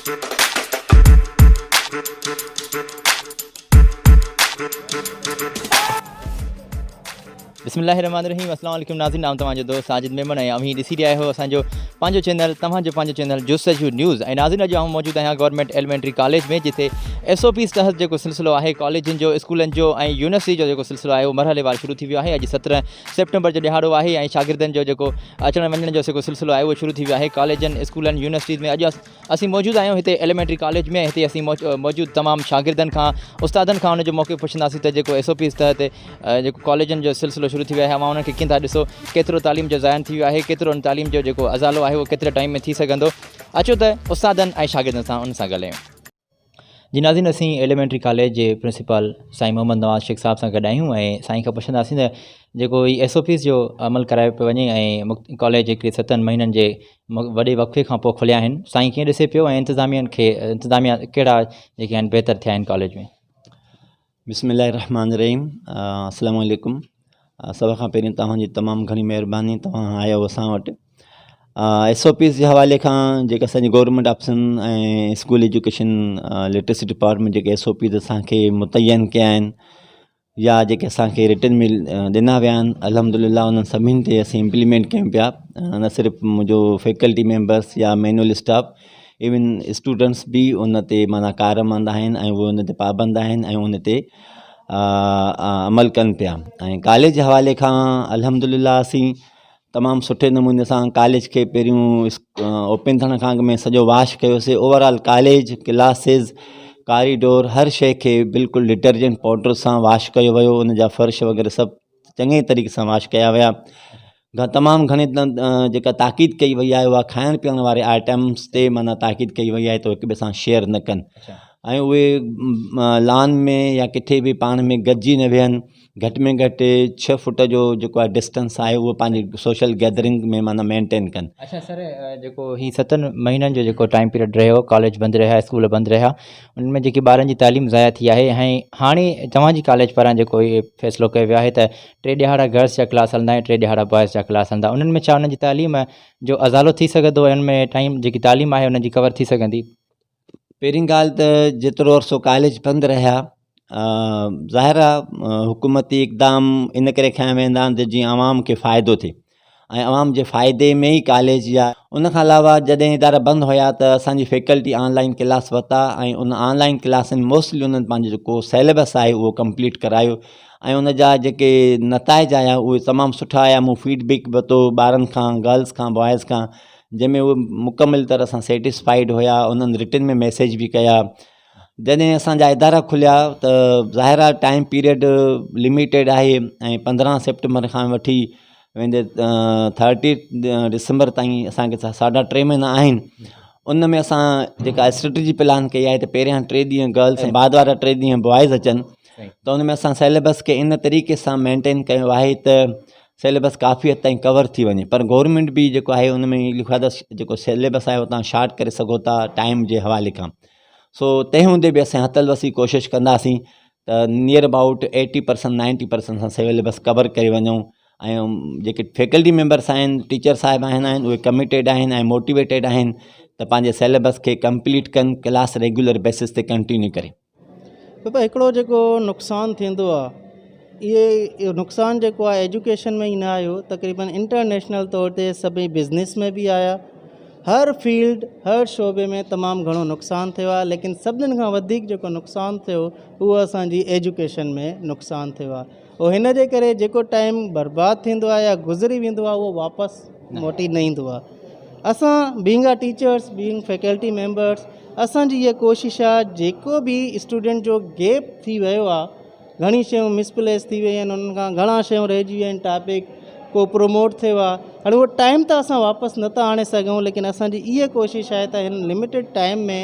بسم الله الرحمن الرحيم السلام عليڪم ناظرين آئون توهان جو دوست ساجد ميمڻ ۽ اوهين ڏسي رهيا آهيو اسان جو پنهنجو چينل توهان جو پنهنجو چينل جستجو نيوز ۽ ناظرين اڄ آئون موجود آهيان گورنمينٽ ايليمينٽري ڪاليج ۾ جتي ايس او پيز تحت جيڪو سلسلو آهي ڪاليجن جو اسڪولن جو ۽ يونيورسٽي جو جيڪو سلسلو آهي اهو مرحليوار شروع ٿي ويو آهي اڄ 17 سيپٽمبر جو ڏهاڙو آهي ۽ شاگردن جو جيڪو اچڻ وڃڻ جو جيڪو سلسلو آهي اهو شروع ٿي ويو آهي ڪاليجن اسڪولن يونيورسٽيز ۾ اڄ اسين موجود آهيون هتي ايليمينٽري ڪاليج ۾ هتي اسين موجود تمام شاگردن کان استادن کان ان جو موقف پڇنداسين ته جيڪو ايس او پيز تحت جيڪو ڪاليجن جو سلسلو شروع ٿي ويو آهي اوهان انهن کي ڪيئن ٿا ڏسو ڪيترو تعليم جو زيان ٿي ويو آهي ڪيترو ان تعليم جو جيڪو ازالو آهي اهو ڪيتري ٽائيم ۾ ٿي سگهندو اچو ته استادن ۽ شاگردن سان ان سان ڳالهايون. جي ناظرين اسين ايليمينٽري ڪاليج جي پرنسپال سائين محمد نواز شيخ صاحب سان گڏ آهيون ۽ سائين کان پڇنداسين ته جيڪو هي ايس او پيز جو عمل ڪرايو پيو وڃي ۽ ڪاليج هڪڙي ستن مهينن جي وڏي وقفي کان پوء کليا آهن سائين ڪيئن ڏسي پيو ۽ انتظاميا کي انتظاميا ڪهڙا جيڪي آهن بهتر ٿيا آهن ڪاليج ۾. بسم الله الرحمن الرحيم السلام عليڪم سڀ کان پهرين توهان جي تمام گهڻي مهرباني توهان آيا اسان وٽ ايس او پيز جي حوالي کان جيڪا اسانجي گورنمينٽ آفيسن ۽ اسڪول ايجوڪيشن لٽريسي ڊپارٽمينٽ جيڪي ايس او پيز اسانکي متعين ڪيا آهن يا جيڪي اسانکي رٽن ۾ ڏنا ويا آهن الحمد لله انهن سڀني تي اسين امپليمينٽ ڪيون پيا نه صرف منهنجو فيڪلٽي ميمبرس يا مينول اسٽاف ايون اسٽوڊنٽس به ان تي معنيٰ ڪارآمد آهن ۽ اهي ان تي پابند آهن ۽ ان تي عمل ڪن پيا ۽ ڪاليج جي حوالي کان الحمد لله اسين تمام سٺي نموني سان ڪاليج کي پهريون اوپن ٿيڻ کان اڳ ۾ سڄو واش ڪيوسي over all college classes corridor هر شيء کي بلڪل ڊٽرجنٽ پائوڊر سان واش ڪيو ويو ان جا فرش وغيره سڀ چڱي طريقي سان واش ڪيا ويا تمام گهڻي جيڪا تاڪيد ڪئي وئي آهي اها کائڻ پيئڻ واري آئٽمس تي معنيٰ تاڪيد ڪئي وئي آهي ته هڪ ٻئي سان شيئر نه ڪن ۽ اهي لان ۾ يا ڪٿي به پاڻ ۾ گڏجي نه ويهن گهٽ ۾ گهٽ ڇهه فوٽ جو جيڪو آهي ڊسٽنس آهي اهو پنهنجي سوشل گيدرنگ ۾ معنيٰ مينٽين ڪن. اڇا سر جيڪو هي ستن مهينن جو جيڪو ٽائيم پيريڊ رهيو ڪاليج بند رهيا اسڪول بند رهيا ان ۾ جيڪي ٻارن جي تعليم ضايع ٿي آهي ۽ هاڻي توهان جي ڪاليج پاران جيڪو هي فيصلو ڪيو ويو آهي ته ٽي ڏهاڙا گرلس جا ڪلاس هلندا ۽ ٽي ڏهاڙا بوائز جا ڪلاس هلندا انهن ۾ ڇا انهن جي تعليم جو ازالو ٿي سگهندو ۽ ان ۾ ٽائيم جيڪي تعليم آهي انهن جي ڪور ٿي سگهندي. پهرين ڳالهه ته جيترو عرصو ڪاليج بند رهيا ظاهر آهي حڪومتي اقدام ان ڪري کنيا ويندا آهن ته جيئن عوام کي فائدو ٿئي ۽ عوام جي فائدي ۾ ئي ڪاليج يا ان کان علاوه جڏهن ادارا بند هيا ته اسانجي فيڪلٽي آن لائن ڪلاس ورتا ۽ ان آن لائن ڪلاسن موسٽلي انهن پنهنجو جيڪو سيليبس آهي اهو ڪمپليٽ ڪرايو ۽ ان جا جيڪي نتائج آيا اهي تمام سٺا آيا مون فيڊ بيڪ ورتو ٻارن کان گرلس کان بوائز کان جنهن ۾ اهي مڪمل طرح سان سيٽسفائيڊ هيا انهن رٽن ۾ ميسيج به ڪيا جڏهن اسان جا ادارا کليا ته ظاهر آهي ٽائيم پيريڊ لميٽيڊ آهي ۽ 15 سيپٽمبر کان وٺي ويندي ٿرٽي ڊسمبر تائين اسانکي ساڍا ٽي مهينا آهن ان ۾ اسان جيڪا اسٽريٽجي پلان ڪئي آهي ته پهريان ٽي ڏينهن گرلس ۽ بعد وارا ٽي ڏينهن بوائز اچن ته ان ۾ اسان سيليبس کي ان طريقي سان مينٽين ڪيو آهي ته سيليبس ڪافي حد تائين ڪور ٿي وڃي پر گورنمينٽ به جيڪو آهي ان ۾ لکيو آهي ته جيڪو سيليبس آهي اهو تان شارٽ ڪري سگهو ٿا ٽائيم جي حوالي کان سو تنهن هوندي به اسان حت الوسي ڪوشش ڪنداسين ته near about 80% 90% اسان سيليبس ڪور ڪري وڃون ۽ جيڪي فيڪلٽي ميمبرس آهن ٽيچر صاحب آهن اهي ڪميٽيڊ آهن ۽ موٽيويٽيڊ آهن ته پنهنجي سيليبس کي ڪمپليٽ ڪن ڪلاس ريگيولر بيسس تي ڪنٽينيو ڪري. بابا هڪڙو جيڪو نقصان ٿيندو آ اهي نقصان جيڪو آ ايجوڪيشن ۾ ئي نه آيو تقريبن انٽرنيشنل طور تي سڀئي بزنس ۾ به آيا هر فيلڊ هر شعبي ۾ تمام گهڻو نقصان ٿيو آهي ليڪن سڀني کان وڌيڪ جيڪو نقصان ٿيو اهو اسانجي ايجوڪيشن ۾ نقصان ٿيو آهي اهو هن جي ڪري جيڪو ٽائيم برباد ٿيندو آهي يا گذري ويندو آهي اهو واپس موٽي نه ايندو آهي اسان being a teachers being faculty members اسانجي اها ڪوشش آهي جيڪو به اسٽوڊنٽ جو گيپ ٿي ويو آهي گهڻي شيون مس پليس ٿي ويون آهن انهن کان گهڻا شيون رهجي ويون آهن ٽاپڪ ڪو پروموٽ ٿيو آهي هاڻي اهو ٽائيم ته اسان واپس نٿا آڻي سگهون ليڪن اسانجي اها ڪوشش آهي ته هن لميٽيڊ ٽائيم ۾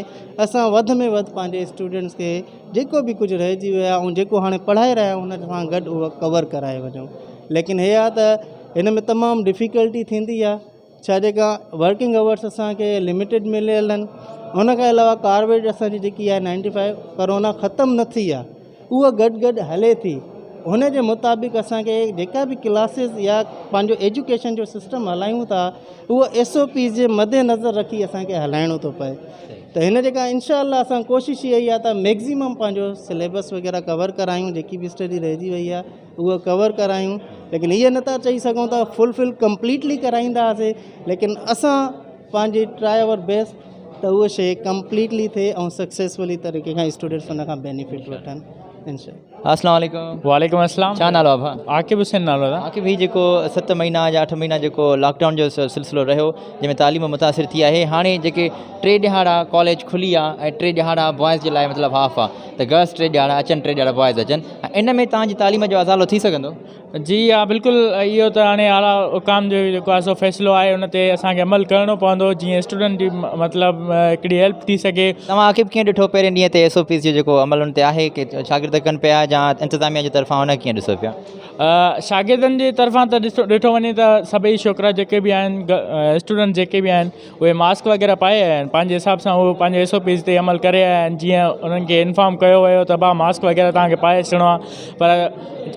اسان وڌ ۾ وڌ پنهنجي اسٽوڊنٽس کي جيڪو به ڪجهه رهجي ويو آهي ۽ جيڪو هاڻي پڙهائي رهيا آهيون ان سان گڏ اهو ڪور ڪرائي وڃون ليڪن هي آهي ته هن ۾ تمام ڊفيڪلٽي ٿيندي آهي ڇا جيڪا ورڪنگ آورس اسان کي لميٽيڊ مليل آهن ان کان علاوه ڪاربيٽ اسان جي جيڪي آهي نائنٽي فائيو ڪورونا ختم نه ٿي آهي اها گڏ گڏ هلي ٿي هن جي مطابق اسان کي جيڪا به ڪلاسز يا پنهنجو ايجوڪيشن جو سسٽم هلايون ٿا اهو ايس او پيز جي مد نظر رکي اسان کي هلائڻو ٿو پئي ته هن جيڪا انشاء الله اسان ڪوشش اها ئي آهي ته ميڪزيمم پنهنجو سليبس وغيره ڪور ڪرايون جيڪي به اسٽڊي رهجي وئي آهي اهو ڪور ڪرايون ليڪن هيء نٿا چئي سگهون ته فل فل ڪمپليٽلي ڪرائينداسي ليڪن اسان پنهنجي ٽرائي اور بيسٽ ته اهو شيء ڪمپليٽلي ٿئي ۽ سڪسيسفلي طريقي کان اسٽوڊنٽس ان کان بينيفٽ وٺن انشاء الله. السلام عليڪم. وعليڪم السلام. ڇا نالو آ ڀاء؟ عاقب حسين نالو آ. عاقب هي جيڪو 7 مهينا يا 8 مهينا جيڪو لاڪ ڊائون جو سلسلو رهيو جنهن ۾ تعليم متاثر ٿي آهي هاڻي جيڪي 3 ڏهاڙا ڪاليج کلي آ ۽ 3 ڏهاڙا بوائز جي لاء مطلب هاف آ ته گرلس 3 ڏهاڙا اچن 3 ڏهاڙا بوائز اچن ان ۾ توهان جي تعليم جو ازالو ٿي سگهندو؟ جي ها بلڪل اهو ته هاڻي اعليٰ حڪام جو جيڪو آهي سو فيصلو آهي ان تي اسانکي عمل ڪرڻو پوندو جيئن اسٽوڊنٽ جي مطلب هڪڙي هيلپ ٿي سگهي. توهان عاقب ڪيئن ڏٺو پهرين ڏينهن تي ايس او پيز جو جيڪو عمل ان تي آهي ڪي شاگرد ڪن پيا يا انتظاميا جي طرفان ان کي ڪيئن ڏسو پيا؟ شاگردن جي طرفان ته ڏسو ڏٺو وڃي ته سڀئي ڇوڪرا جيڪي به آهن اسٽوڊنٽ جيڪي به آهن اهي ماسڪ وغيره پائي آيا آهن پنهنجي حساب سان اهو پنهنجي ايس او پيز تي عمل ڪري آيا آهن جيئن انهن کي انفارم ڪيو ويو ته ڀاء ماسڪ وغيره توهان کي پائي اچڻو آهي پر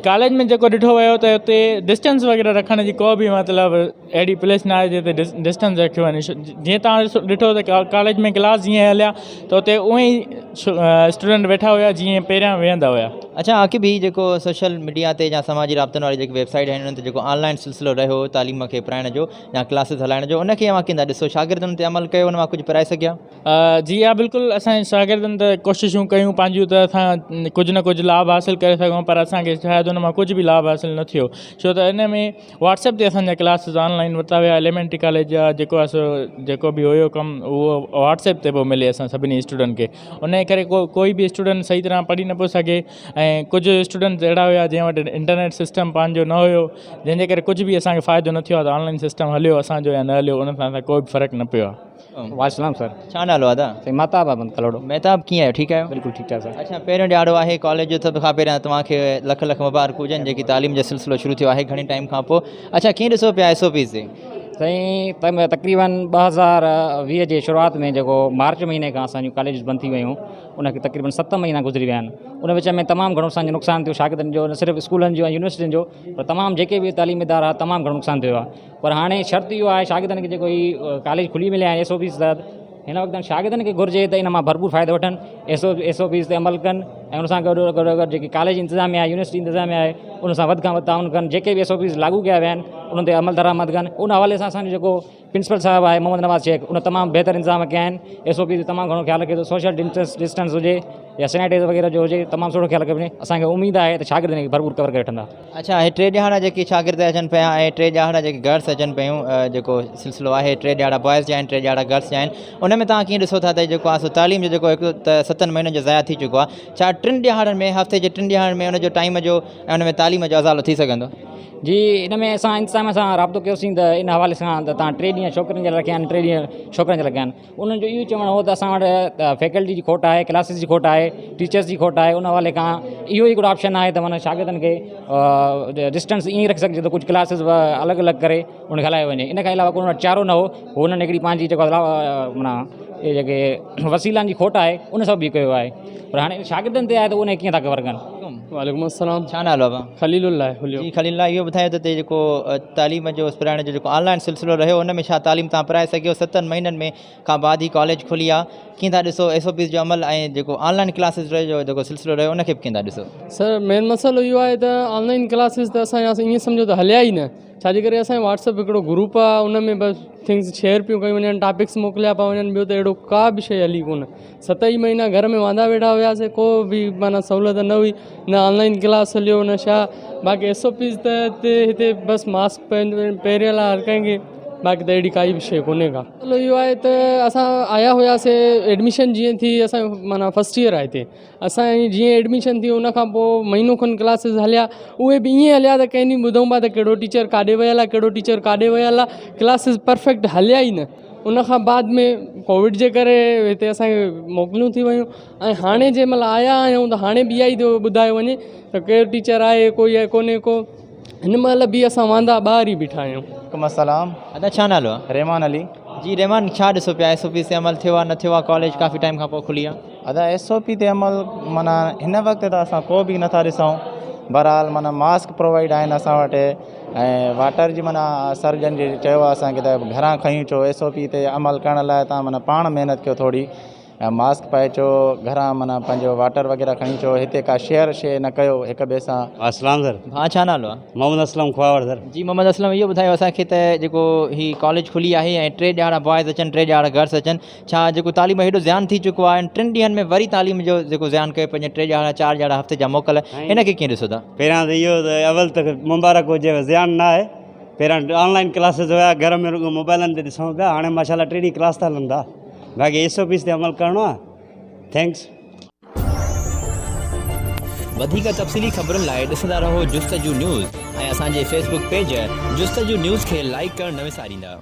ڪاليج ۾ جيڪو ڏٺو ويو ته اتي ڊسٽنس وغيره رکڻ جي ڪو به مطلب اهڙي پليس نه آهي جتي ڊسٽنس رکيو وڃي جيئن توهان ڏٺو ته ڪاليج ۾ ڪلاس جيئن هليا ته اتي اونئن ئي اسٽوڊنٽ ويٺا هيا جيئن پهريان ويهندا هيا. اڇا عاقب هي جيڪو سوشل ميڊيا تي يا سماجي رابطن واري جيڪي ويب سائيٽ آهن انهن تي جيڪو آن لائن سلسلو رهيو تعليم کي پرائڻ جو يا ڪلاسز هلائڻ جو ان کي اوهان ڪيئن ٿا ڏسو شاگردن تي عمل ڪيو ان مان ڪجهه پرائي سگهيا؟ جي ها بلڪل اسان جي شاگردن ته ڪوششون ڪيون پنهنجون ته اسان ڪجهه نه ڪجهه لاڀ حاصل ڪري سگهون پر اسان کي شايد ان مان ڪجهه به لاڀ حاصل نه ٿيو ڇو ته ان ۾ واٽس ايپ تي اسان جا ڪلاسز آن لائن ورتا ويا ايليمينٽري ڪاليج جا جيڪو آهي سو جيڪو به هيو ڪم اهو واٽس ايپ تي پيو ملي اسان سڀني اسٽوڊنٽ کي ان جي ڪري ڪو ڪوئي به اسٽوڊنٽ صحيح طرح پڙهي نه پيو سگهي ۽ ڪجهه اسٽوڊنٽ اهڙا هيا جنهن وٽ انٽرنيٽ سسٽم پنهنجو نه هيو جنهن جي ڪري ڪجهه به اسان کي فائدو نه ٿيو آهي ته آن لائن سسٽم هليو اسان جو يا نه هليو ان سان اسان کي ڪوئي به فرق نه پيو آهي. وعليڪم السلام سر. ڇا نالو آ ادا؟ سائين مهتاب احمد ڪلهوڙو. مهتاب ڪيئن آهيو ٺيڪ آهيو؟ بلڪل ٺيڪ ٺاڪ سر. اڇا پهريون ڏهاڙو آهي ڪاليج جو سڀ کان پهريان توهان کي لک لک مبارڪون هجن جيڪي تعليم جو سلسلو شروع ٿيو آهي گهڻي ٽائيم کان پوء اڇا ڪيئن ڏسو پيا ايس او پيز تي؟ سائين تقريبن 2020 جي شروعات ۾ جيڪو مارچ مهيني کان اسان جون ڪاليجز بند ٿي ويون ان کي تقريبن 7 مهينا گذري ويا آهن ان وچ ۾ تمام گهڻو اسان جو نقصان ٿيو شاگردن جو نه صرف اسڪولن جو ۽ يونيورسٽين جو پر تمام جيڪي به تعليمي ادارا تمام گهڻو نقصان ٿيو آهي پر هاڻي شرط اهو آهي شاگردن کي جيڪو هي ڪاليج کلي مليا آهن ايس او پيز تحت هن وقت شاگردن کي گهرجي ته ان مان ڀرپور فائدو وٺن ايس او پيز تي عمل ڪن ۽ ان سان گڏو گڏ گڏ جيڪي ڪاليج انتظاميا آهي يونيورسٽي انتظاميا آهي ان سان وڌ کان وڌ تعاون ڪن جيڪي به ايس او پيز لاڳو ڪيا ويا آهن انهن تي عمل درآمد ڪن ان حوالي سان اسانجو جيڪو پرنسپل صاحب آهي محمد نواز شيخ ان تمام بهتر انتظام ڪيا آهن ايس او پي جو تمام گهڻو خيال رکي ٿو سوشل ڊسٽنس هجي يا سينيٽائزر وغيره جو هجي تمام سٺو خيال رکيو وڃي اسانکي اميد آهي ته شاگرد ان کي ڀرپور ڪور ڪري وٺندا. اڇا هي ٽي ڏهاڙا جيڪي شاگرد اچن پيا ۽ ٽي ڏهاڙا جيڪي گرلس اچن پيون جيڪو سلسلو آهي ٽي ڏهاڙا بوائز جا آهن ٽي ڏهاڙا گرلس جا آهن ان ۾ توهان ڪيئن ڏسو ٿا ته جيڪو آهي سو تعليم جو جيڪو هڪ ته ستن مهينن جو ضايع ٿي چڪو آهي ڇا ٽن ڏهاڙن ۾ هفتي جي ٽن ڏهاڙن ۾ ان جو ٽائيم جو ۽ ان ۾ تعليم جو ازالو ٿي سگهندو؟ جي ان ۾ اسان انتظاميا سان رابطو ڪيوسين ته ان حوالي سان ته توهان ٽي ڏينهن ڇوڪرين جا رکيا آهن ٽي ڏينهن ڇوڪرين جا رکيا آهن انهن جو اهو چوڻ هو ته اسان وٽ فيڪلٽي جي کوٽ آهي ڪلاسز جي کوٽ آهي ٽيچرس جي کوٽ آهي ان حوالي کان اهو ئي هڪڙو آپشن آهي ته معنيٰ شاگردن کي ڊسٽنس ائين رکي سگهجي ٿو ڪجهه ڪلاسز الڳ الڳ ڪري ان کي هلايو وڃي ان کان علاوه ڪو انهن وٽ چارو نه هو هو انهن هڪڙي پنهنجي جيڪو معنيٰ اهي جيڪي وسيلن جي کوٽ آهي ان سبب اهو ڪيو آهي پر هاڻي شاگردن تي آهي ته ان کي ڪيئن ٿا ڪور ڪن. وعليڪم السلام. ڇا نالو آهي ڀاء؟ خليل الله هليو. جي خليل الله اهو ٻڌايو ته هتي جيڪو تعليم جو پرائڻ جو جيڪو آن لائن سلسلو رهيو ان ۾ ڇا تعليم تان پرائي سگهيو ستن مهينن ۾ کان بعد هي ڪاليج کلي آ ڪيئن ٿا ڏسو ايس او پيز جو عمل ۽ جيڪو آن لائن ڪلاسز جو جيڪو سلسلو رهيو ان کي به ڪيئن ٿا ڏسو. سر مين مسئلو اهو آهي ته آن لائن ڪلاسز ته اسان جا ائين سمجهو ته هليا ئي نه ڇا جي ڪري اسان جو واٽس ايپ هڪڙو گروپ آ ان ۾ بس ٿنگس شيئر پيون ڪيون وڃن ٽاپڪس موڪليا پيا وڃن ٻيو ته اهڙو ڪا به شي هلي ڪونه ست ئي مهينا گهر ۾ واندا ويٺا هياسي ڪو به معنيٰ سهولت نه هئي نه آن لائن ڪلاس هليو نه ڇا باقي ايس او پيز ته هتي بس ماسڪ پهريل آهي هر ڪنهن کي باقي ته اهڙي ڪائي به شي ڪونهي ڪا مسئلو اهو آهي ته اسان آيا هياسي ايڊميشن جيئن ٿي اسان معنيٰ فرسٽ ايئر آهي هتي اسان جي جيئن ايڊميشن ٿي ان کان پوء مهينو کن ڪلاسز هليا اهي به ائين هليا ته ڪنهن ڏينهن ٻڌون پيا ته ڪهڙو ٽيچر ڪاڏي ويل آهي ڪهڙو ٽيچر ڪاڏي ويل آهي ڪلاسز پرفيڪٽ هليا ئي نه ان کان بعد ۾ ڪووڊ جي ڪري هتي اسانکي موڪلون ٿي ويون ۽ هاڻي جنهن مهل آيا آهيون ته هاڻي به اها ئي ٿو ٻڌايو وڃي ته ڪير ٽيچر آهي ڪوئي آهي ڪونهي ڪو هن مهل به اسان واندا ٻاهر ئي بيٺا آهيون. وعليڪم السلام. ادا ڇا نالو آ؟ رحمان علي. جي رحمان ڇا ڏسو پيا ايس او پي تي عمل ٿيو آ نه ٿيو آ ڪاليج ڪافي ٽائيم کان پوء کلي آ. ادا ايس او پي تي عمل معنيٰ هن وقت ته اسان ڪو به نٿا ڏسون بهرحال معنيٰ ماسڪ پرووائيڊ آهن اسان وٽ ۽ واٽر جي معنيٰ سر جن جي چيو آهي اسان کي ته گهران کڻي اچو ايس او پي تي عمل ڪرڻ لاء توهان معنيٰ پاڻ محنت ڪيو ٿوري ۽ ماسڪ پائي اچو گهران معنيٰ پنهنجو واٽر وغيره کڻي اچو هتي ڪا شيئر شيء نه ڪيو هڪ ٻئي سان. اسلام سر. ڀاء ڇا نالو آهي؟ محمد اسلم خواوڙ سر. جي محمد اسلم اهو ٻڌايو اسان کي ته جيڪو هي ڪاليج کلي آهي ۽ ٽي ڏهاڙا بوائز اچن ٽي ڏهاڙا گرلس اچن ڇا جيڪو تعليم هيڏو زيان ٿي چڪو آهي ۽ ٽن ڏينهن ۾ وري تعليم جو جيڪو زيان ڪيو پنهنجي ٽي ڏهاڙا چار ڏهاڙا هفتي جا موڪل ان کي ڪيئن ڏسو ٿا؟ پهريان ته اهو ته اول ته مبارڪ هجي زيان نه آهي پهريان آن لائن ڪلاسز هيا گهر ۾ رڳو موبائلن تي ڏسون پيا هاڻي ماشاء الله ٽي ڏينهن ڪلاس ٿا هلن ٿا باقي ايس او پيز تي عمل ڪرڻو آهي thanks. وڌيڪ تفصيلي خبرن لاء ڏسندا رهو جستجو نيوز ۽ اسان جي فيس بڪ پيج جستجو نيوز کي لائيڪ ڪرڻ نه وساريندا.